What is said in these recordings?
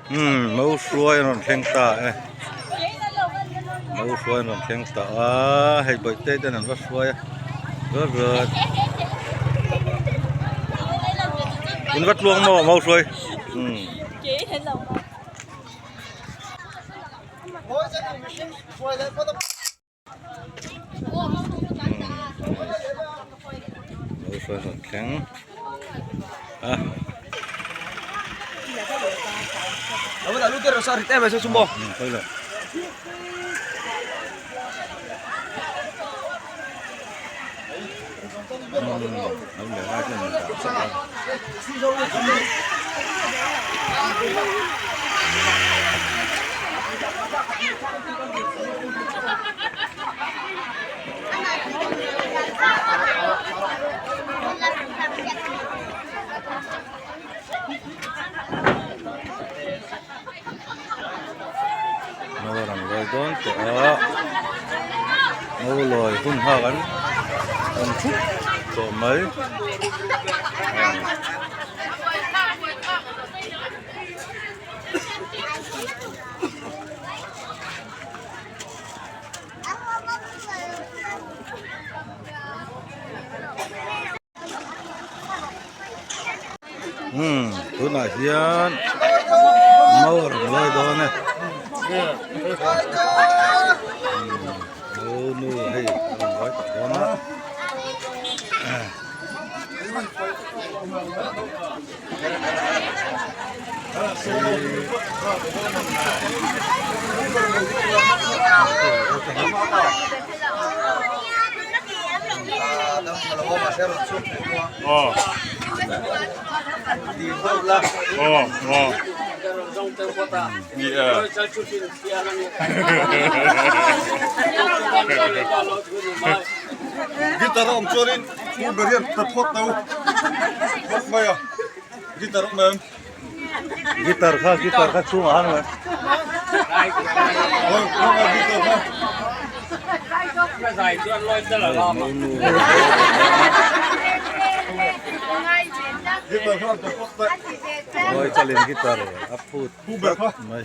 Umm no hruai an rawn thleng ta e no hruai an rawn thleng ta a hei bawihte ten an va hruai a rawt rawt in va tluang maw mau hruai umm. Lo hruai rawn thleng a. Ngo rang lawi dawn tawh a ngo lawi hun nghak an awm thup tawh mai. Umm tunah hian mau a rawn lawi dawn e umm nu hei a rawn lawi tawh dawn a. Guitar a awm chuanin pu ber hian pe phawt tho phawt mai a guitar a awm em? Guitar kha guitar kha chhungah han awm em? Aw khawngaih guitar kha. Guitar kha an pe phawt daih. Lawi chalin guitar a phut tlat mai.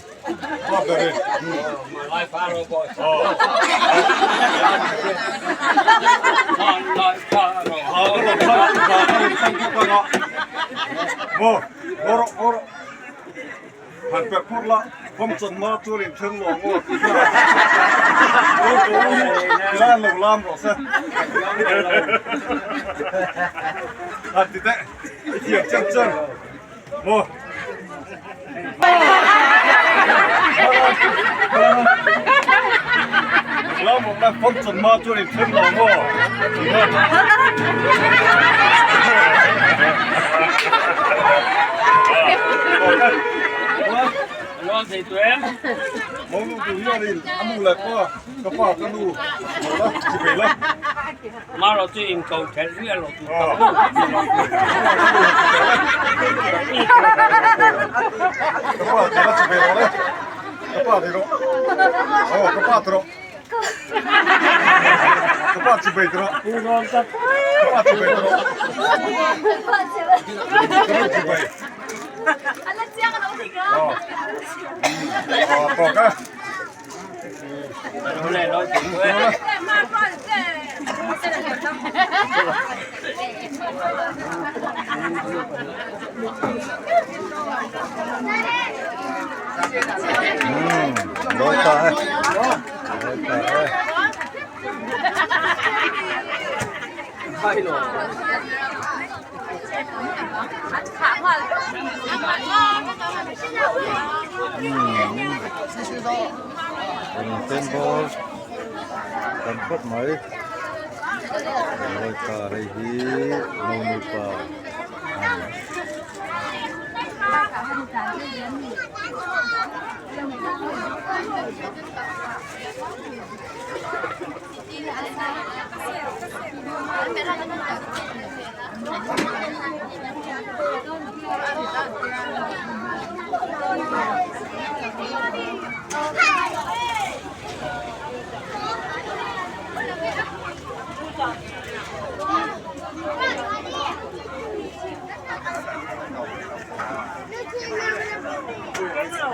Lawi ta e lawi ta e. Temple tam khawp mai lawi ta hei hi Monu pa a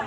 ni.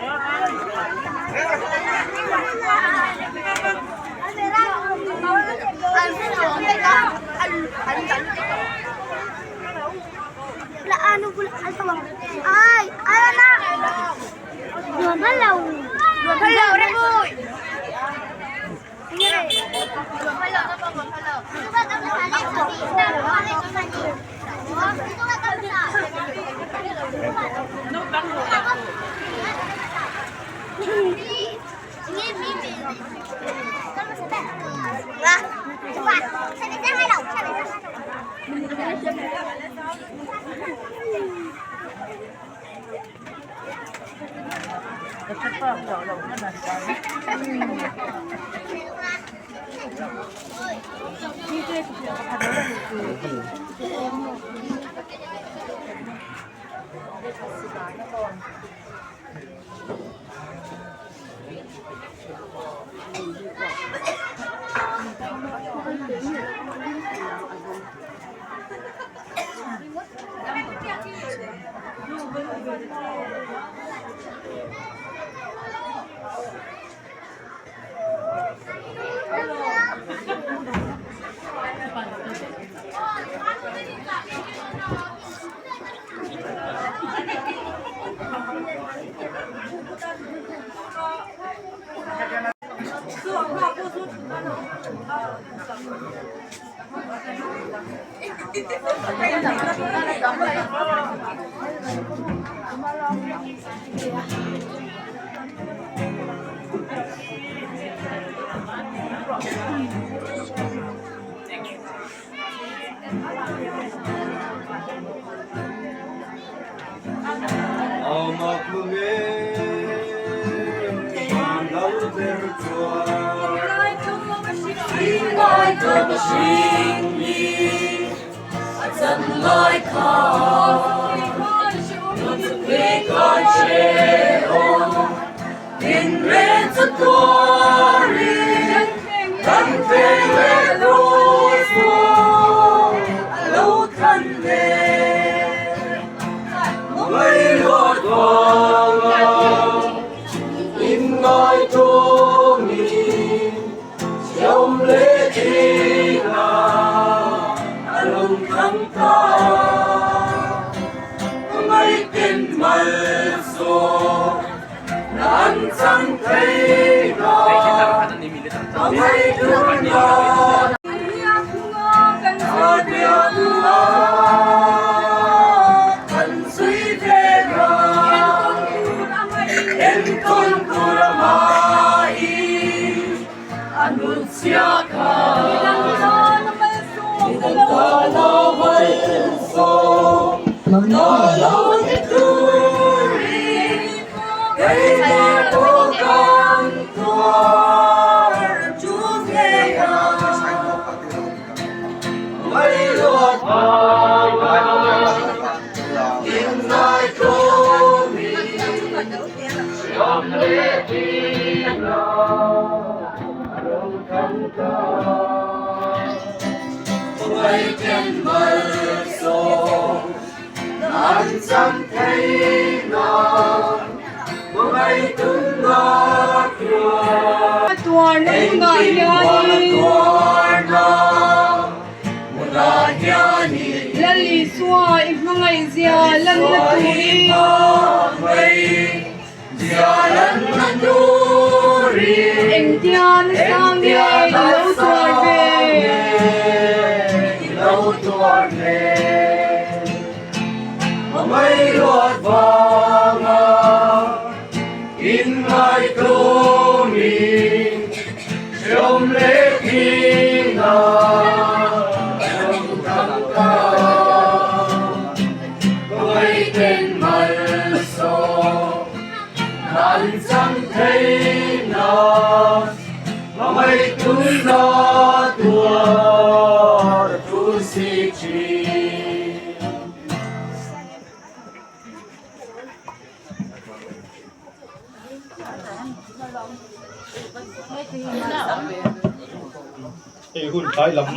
Hei hun tlai lam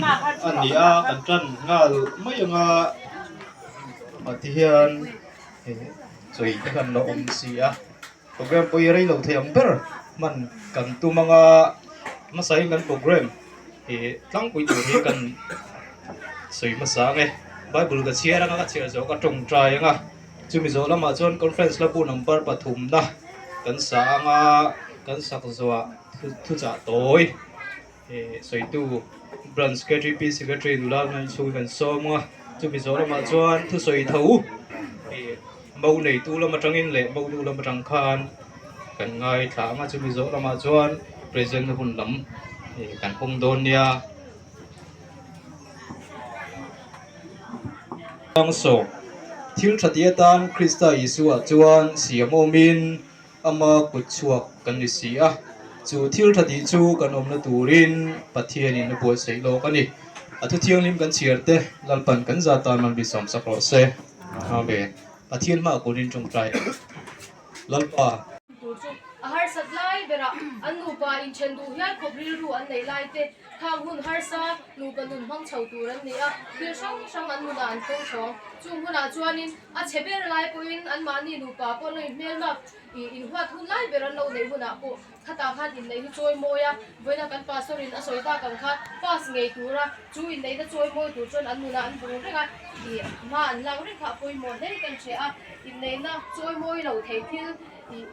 a ni a kan tan nghal mai anga ah ti hian chawi te kan la awm si a program pawh hi rei lo thei ang ber hman kan tum anga hmasa in kan program ih tlangpui tur hi kan sawi hmasa ang e bible ka chhiar anga ka chhiar zawh ka tawngtai anga. Chumi zawh lamah chuan conference la bu number pathumna kan sa anga kan sak zawhah thuchah tawi sawitu branch KTP secretary nula hmang chhungin kan sawm a, chumi zawh lamah chuan thusawi tho mo neitu lam atangin leh mo nu lam atang khan kan ngaithla ang a, chumi zawh lamah chuan present hun lam kan hawng dawn nia. Thil tha tih atan Krista Isua chuan siam awmin ama kut chhuak kan ni si a, chu thil tha tih chu kan awmna turin Pathianin a buatsaih lawk a ni. A thu thianghlim kan chhiar te Lalpan kan za tan man bi sawmsak rawh se. Amen. Pathian hmaah kunin tawngtai Lalpa. Tur chu a harsat lai berah an nupa inthen duh hial khawp rilru an nei lai te khang hun harsa nupa nun hmang chho tur an ni a, thil hrang hrang an nunah an tawng chhawng. Chung hunah chuanin a chhe ber lai pawhin anmahni nupa pawh an lo inhmelmak ih inhuat hun lai ber an lo neih hunah pawh khatah khan inneih hi chawi mawi a, vawiina kan pastor in a sawi tak ang kha pass ngei tura chu inneihna chawi mawi tur chuan an nunah an bung reng a, ih hma an lak reng kha a pawimawh hle kan hre a, inneihna chawi mawi lo thei thil ih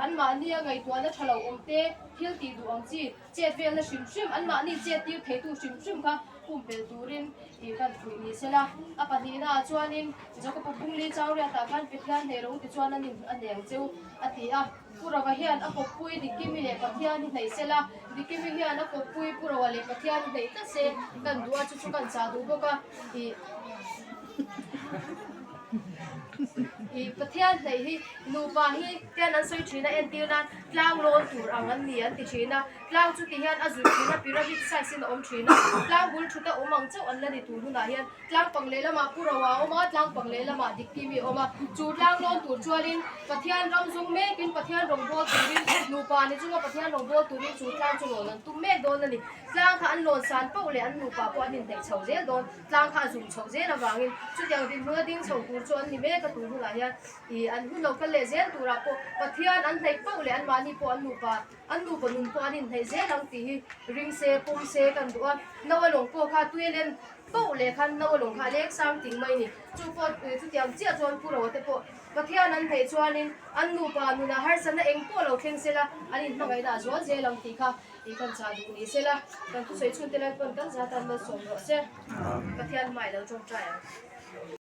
anmahnia ngaihtuahna tha lo awm te thil tih duh ang chi chet velna hrim hrim anmahni chet tir theitu hrim hrim kha pumpelh turin ih kan fuih ni sela a pahnihna ah chuanin Jacob-a bungli Chauriatah khan Pathian hneh ro ti chuan an in a neng cheu a ti a. Pu Rova hian a kawppui Dikimi leh Pathian hi hnaih sela, Dikimi hian a kawppui Pu Rova leh Pathian hi hnaih tlat se kan duh a, chu chu kan chah duh bawk a. Ih Ih Pathian hnaih hi nupa hi tian an sawi thin a, entir nan tlang lawn tur ang an ni an ti thin a, tlang chu ti hian a zuih thin a, pyramid size in a awm thin a, tlang bul thut a awm ang chauh an la ni tur hunah hian. Tlang pang lehlamah Pu Roa a awm a, tlang pang lehlamah Diktimi a awm a. Chu tlang lawn tur chuanin Pathian ram zung mekin Pathian rawngbâwl turin nupa ni chunga Pathian rawngbâwl turin chu tlang chu lawn an tum mek dawn a ni. Tlang kha an lawn san poh leh an nupa pawh an inhnaih chho zel dawn. Tlang kha a zum chhoh zel avangin chutiang dinhmuna ding chho tur chu an ni mek a tur hunah hian ih an hun lo kal leh zel turah pawh Pathian an hnaih poh leh anmahni pawh an nupa an nupa nun pawh an inhnaih zel ang tih hi ring se pawm se kan duh a. Noa lawng pawh kha tui a len Poh leh khan no lawng kha a leng sang ting mai ni. Chu pawh chutiang chiah chuan Pu Roa te pawh Pathian an hneih chuanin an nupa nunah harsatna eng pawh lo thleng sela an inhmangaihna a zual zel ang tih kha ih kan chah duh ni sela kan thusawi chhunte Lalpawn kan zatan malsawm rawh se. Pathian hmai lo tawngtai ang.